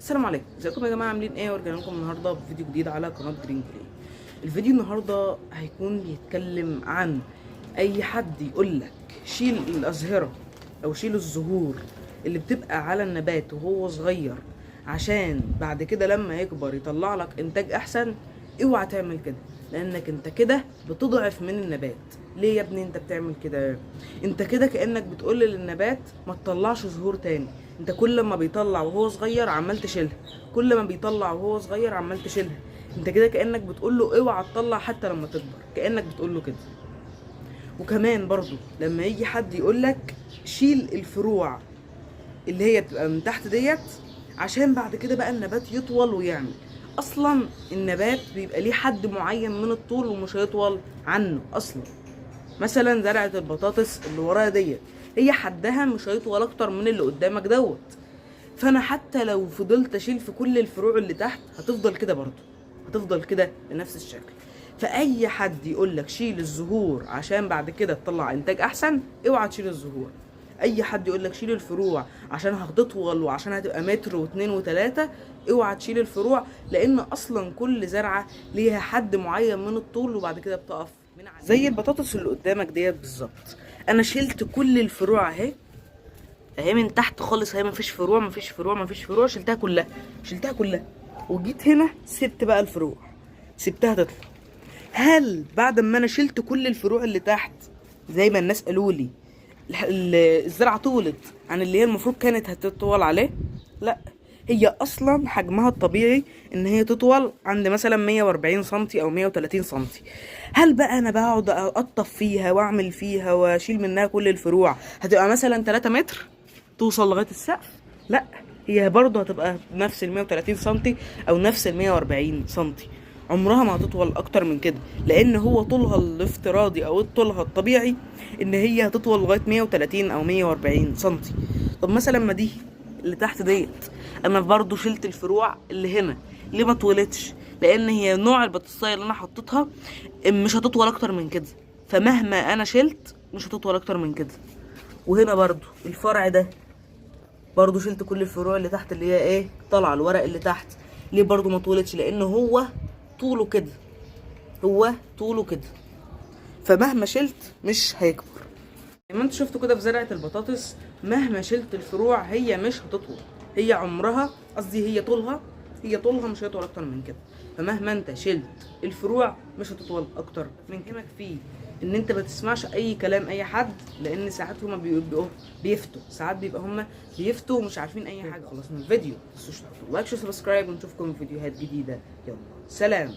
السلام عليكم، ازيكم يا جماعه؟ عاملين ايه؟ ورجعنا لكم النهارده بفيديو جديد على قناة جرين جراي. الفيديو النهارده هيكون بيتكلم عن اي حد يقول لك شيل الازهره او شيل الزهور اللي بتبقى على النبات وهو صغير عشان بعد كده لما يكبر يطلع لك انتاج احسن. اوعى تعمل كده، لانك انت كده بتضعف من النبات. ليه يا ابني انت بتعمل كده؟ انت كده كانك بتقول للنبات ما تطلعش زهور تاني. انت كل ما بيطلع وهو صغير عمال تشيلها، كل ما بيطلع وهو صغير عمال تشيلها. انت كده كانك بتقول له اوعى تطلع حتى لما تكبر، كانك بتقول له كده. وكمان برضو لما يجي حد يقول لك شيل الفروع اللي هي بتبقى من تحت ديت عشان بعد كده بقى النبات يطول ويعمل، اصلا النبات بيبقى ليه حد معين من الطول ومش هيطول عنه اصلا. مثلا زرعة البطاطس اللي ورايا ديت هي حدها مش هيطول اكتر من اللي قدامك دوت، فانا حتى لو فضلت اشيل في كل الفروع اللي تحت هتفضل كده برضو، هتفضل كده بنفس الشكل. فاي حد يقول لك شيل الزهور عشان بعد كده تطلع انتاج احسن، اوعى تشيل الزهور. اي حد يقول لك شيل الفروع عشان هتطول وعشان هتبقى متر واتنين وتلاتة، اوعى تشيل الفروع، لان اصلا كل زرعة ليها حد معين من الطول وبعد كده بتقف من عندها. زي البطاطس اللي قدامك ديت بالظبط، انا شلت كل الفروع اهي، اهي من تحت خالص اهي، مفيش فروع مفيش فروع مفيش فروع، شلتها كلها، شلتها كلها. وجيت هنا سبت بقى الفروع، سبتها تطلع. هل بعد ما انا شلت كل الفروع اللي تحت زي ما الناس قالوا لي الزرعه طولت عن اللي هي المفروض كانت هتطول عليه؟ لا، هي اصلا حجمها الطبيعي ان هي تطول عند مثلا 140 سنتي او 130 سنتي. هل بقى انا بقعد اقطف فيها واعمل فيها واشيل منها كل الفروع هتبقى مثلا 3 متر توصل لغاية السقف؟ لا، هي برضه هتبقى نفس ال 130 سنتي او نفس ال 140 سنتي، عمرها ما هتطول اكتر من كده، لان هو طولها الافتراضي او طولها الطبيعي ان هي هتطول لغاية 130 او 140 سنتي. طب مثلا ما دي اللي تحت ديت انا برضو شلت الفروع اللي هنا، ليه ما طولتش؟ لان هي نوع البطاطسايه اللي انا حطيتها مش هتطول اكتر من كده، فمهما انا شلت مش هتطول اكتر من كده. وهنا برضو الفرع ده برضو شلت كل الفروع اللي تحت اللي هي ايه طالعه الورق اللي تحت، ليه برضو ما طولتش؟ لان هو طوله كده، هو طوله كده، فمهما شلت مش هيكبر. زي ما انتوا شفتوا كده في زرعه البطاطس، مهما شلت الفروع هي مش هتطول، هي عمرها قصدي هي طولها، هي طولها مش هيطول اكتر من كده. فمهما انت شلت الفروع مش هتطول اكتر من كده. فيه ان انت ما تسمعش اي كلام اي حد، لان ساعات هما بيبقوا بيفتوا، ساعات بيبقى هما بيفتوا ومش عارفين اي حاجة. خلصنا الفيديو، ما تنسوش تحطوا like و subscribe، ونشوفكم في فيديوهات جديدة. يلا سلام.